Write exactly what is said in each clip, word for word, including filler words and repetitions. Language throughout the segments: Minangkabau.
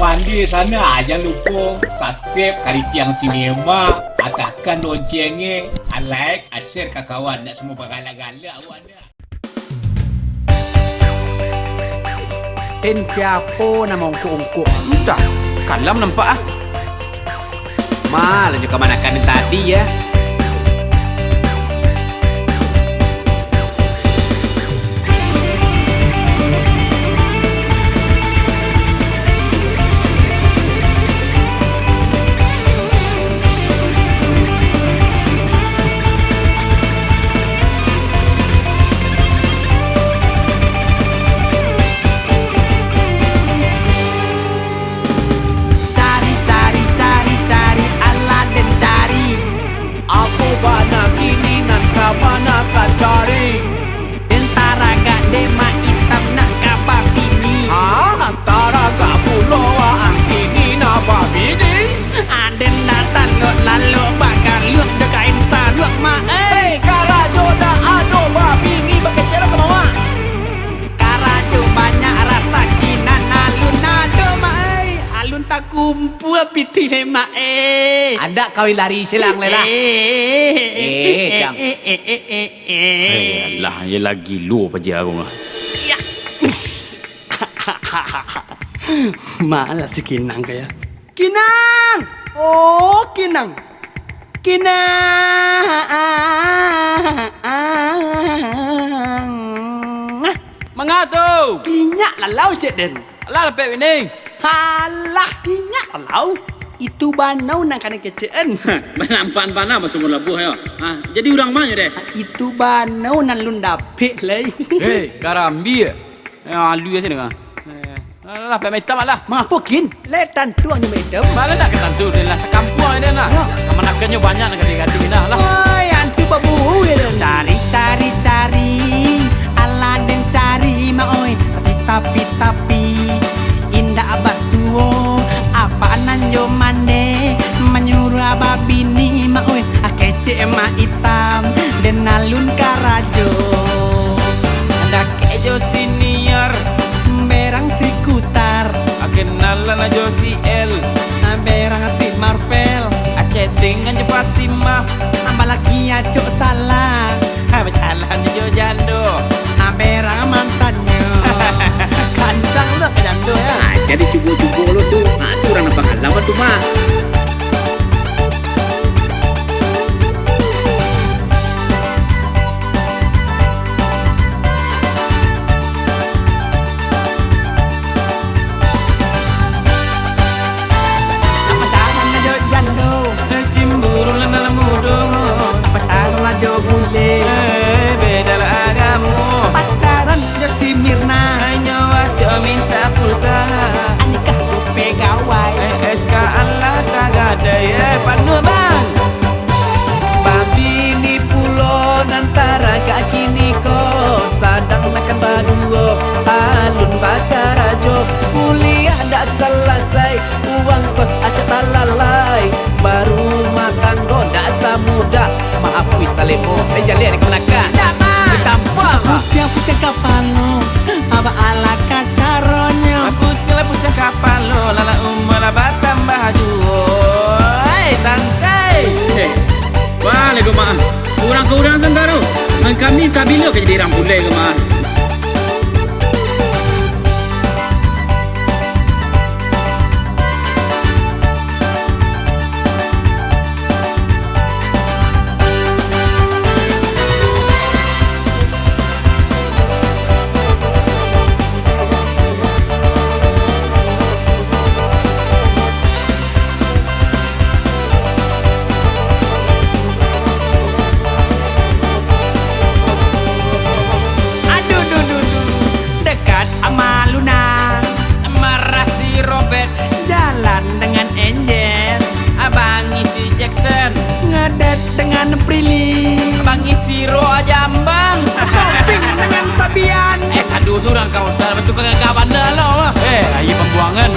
Ande sana, ah, jan lupo subscribe Karitiang Sinema, atahkan loncengnya, ah, like, ah, share ka kawan, nak semua bagalak-galak awak nak. En siapo nan maungkuk-ungkuk? Entah, kalam nampak ah. Ma, lanjut ka manakan tadi ya. Cari, cari, cari, cari, alah den cari. Apo bana kini nan ka bana ka cari? Den taragak dek Mak Itam nak ka babini. Ha, taragak pulo waang kini nak babini? Aden dah talok lalok bagaluak jo kain saruak, Mak, eh. Hei, karajo dah ado babini bakecek lah ka bawah. Karajo banyak rasaki nan alun ado, Mak, eh. Alun takumpua pitih, Mak, eh. Adak kawin lari silang, Lela. Eh, Eh, Cang. eh, eh, eh, eh, eh. Eh, alah, ye lagi luo paja ko mah. Ya. Malah si Kinang kaya. Kinang! Oh, Kinang! Kinang! Manga tu? Inyak lalau cek den. Alah, lapek wining. Alah, inyak lalau. Itu banau nan kanai kecek en. Banampan panah masumur labuah yo. Ha, jadi urang ma nyo deh? Itu banau nan lun dapek lai. Hei, karambia. Eh, alu je sini, ah. Eh, alah, pek maitam lah. Mangapo, Kin? Lai tantu ang nyo maitam? Malah nak ka tantu, den lah sakampuang den lah. Yo. Kamanakannyo banyak nak gadih-gadih dah lah. Woi, antu baburu je den. Cari, cari, cari, alah den cari, Mak oi. Tapi, tapi, tapi, indak basuo, apak nan jo mande, manyuruah babini, Mak oi. Kecek Mak Itam, den alun karajo. Dakek jo sinior, berang si Kutar. Kenalan jo si El. Berang si Marvel. Chattingan jo Fatimah. Balaki acok salah. Bajalan jo jando. Berang mantannyo. Kancang tu ka jando, ya. Ah, jadi cubo-cubo lo tu. Ah, tu urang nan pangalaman tu, mah. Pacaran jo jando. Cemburu lah dalam mudo. Pacaran jo bule. Eh, beda lah agamo. Pacaran jo si Mirna. Hanyo acok minta pulsa. Anikah tu pegawai. Eh, S K alah tagadai. Eh, panuah, Bang. Babini pulo nan taragak kini ko, sadang nakan baduo, alun bakarajo, kuliah dak salasai, uang kos acok talalai, barumah tanggo dak samudah, maapuih salemo, eh, jaleh di kamanakan. Dak, Bang. Ditampang, Bang. Pusiang-pusiang kapalo, abah alah ka caronyo. Pusiang lah pusiang kapalo, lah lah umua lah batambah juo. Hei, santai. Eh, baa lai ko, Mak. Urang ka urang santaro. Nan kami tabilo ka jadi urang pulai ko, Mak. Aduh, duh, duh, duh. Dekat ama Luna. Marasi Robert. Jalan dengan Angel. Abang isi Jackson. Ngedet dengan Prilly. Abang isi Roa Jambang. Shopping dengan Sabian. Eh, sadu surang kau. Dah bertukar dengan kawan dah lo. Eh, air pembuangan.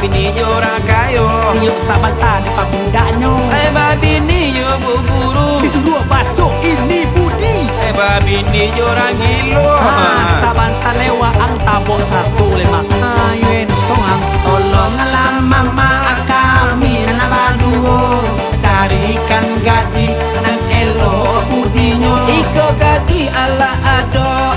Bini jo urang kayo. Tiok sabanta di pabudaknyo. Eh, babini jo bu guru. Disuruah baco ini budi. Eh, babini jo urang gilo. Ha, sabanta lewat ang tabok sato lemak. Ayo entong ang. Tolonglah mama kami nan baduo. Carikan gadih nan elok budinyo. Iko gadih alah ado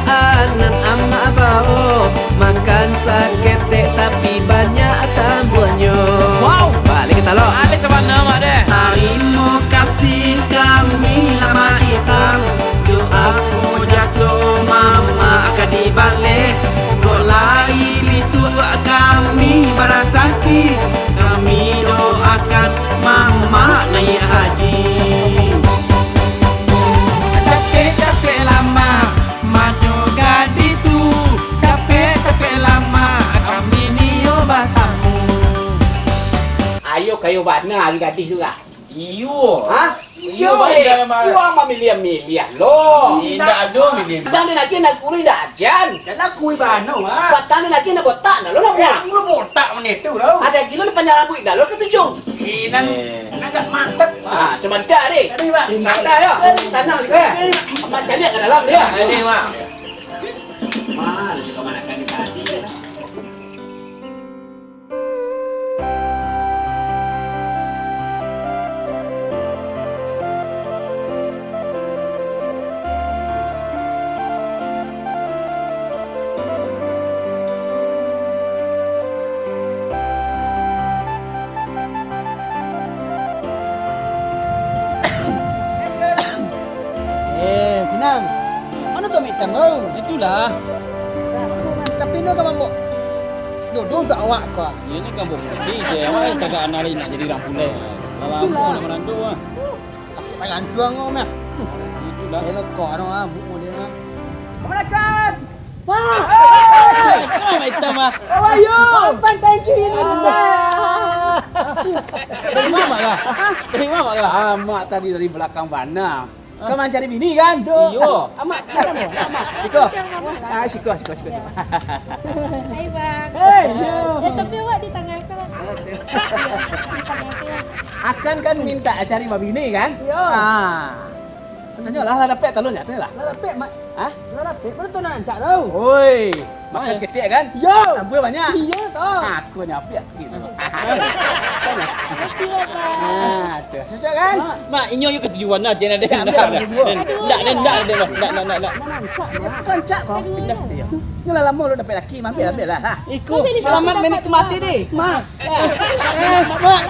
nan amak bao. Makan saketek tapi banyak tambuahnyo. Wow. Baliak ka talok. Alih sabana, Mak, deh. Tarimo kasih kami lah, Mak Itang. Jo apo jaso Mamak ka dibaleh. Kok lai bisuak kami barasaki, kami doakan Mamak naiak haji. Capek-capek lah, Mak. Mano gadih tu, capek-capek lah, Mak, kami nio batamu. Ayo, kayo bana ari gadih tu lah. Iyo. Ha? Iyo, iyo, baik. Iyo, Mak. Iyo, mamiliah-miliah lo. Indak ado miliah. Tando laki nak kurus indak ajan. Jan nak kurus bana, Mak. Batando laki nak botak, nak lo nak buang. Lo botak mano tu lo. Ado gilo ni panjang rambuik dah lo ketujuh. Eh, nan, eh, nan agak mantap. Ah, sabanta, deh. Tadi, Mak. Sabanta, yo. Tanang juga, yo. Mak caliak ka dalam, yo. Tadi, Mak. Mak, kamanakan tadi, yo. Eh, Pinang. Mano tu Mak Itang tu? Itulah. Tapi no ka mambok. Duduak awak ko. Iyo, ni kampuang putih je. Awak tagak anari nak jadi urang pulai. Itulah. Lamo nak marando, ah. Takut lah gantuang ko, mah. Itulah. Elok ko, ado mabuk model, ah. Kamanakan? Wah! Hei! Kenapa hitam, ah? How are you? Fine, thank you, ini. Ah. Dari mana, Mak, lah? Hah? Dari mana, Mak, lah? Ah, Mak tadi dari balakang bana. Ka mancari bini, kan? Iyo. Amak, amak, amak. Siko. Ah, siko, siko, siko, siko. Hai, Bang. Hei, yo. Eh, tapi awak di tangah ko, Bang. Di tangah ko, yo. Akan kan minta cari babini, kan? Iyo. Ah. Tanyolah, lah dapek talun nyo, tanyolah. Lah dapek, Mak. Hah? Lah dapek, mana tu nak rancak tu? Oi, makan saketek kan? Iyo. Tambua banyak. Iyo tu. Aku nyo apiak gitu. Makasih, Bang. Ah, tu. Cocok kan? Mak, Mak, inyo yo katuju warna je, nak. Ndak, ndak, ndak, ndak. Ndak, ndak, ndak, ndak. Rancak, Mak. Rancak ko. Pindah dia. Nyo lah lamo lo dapek laki, ambiak, ambiak lah. Iko, selamat menikmati, deh. Mak. Mak. Mak.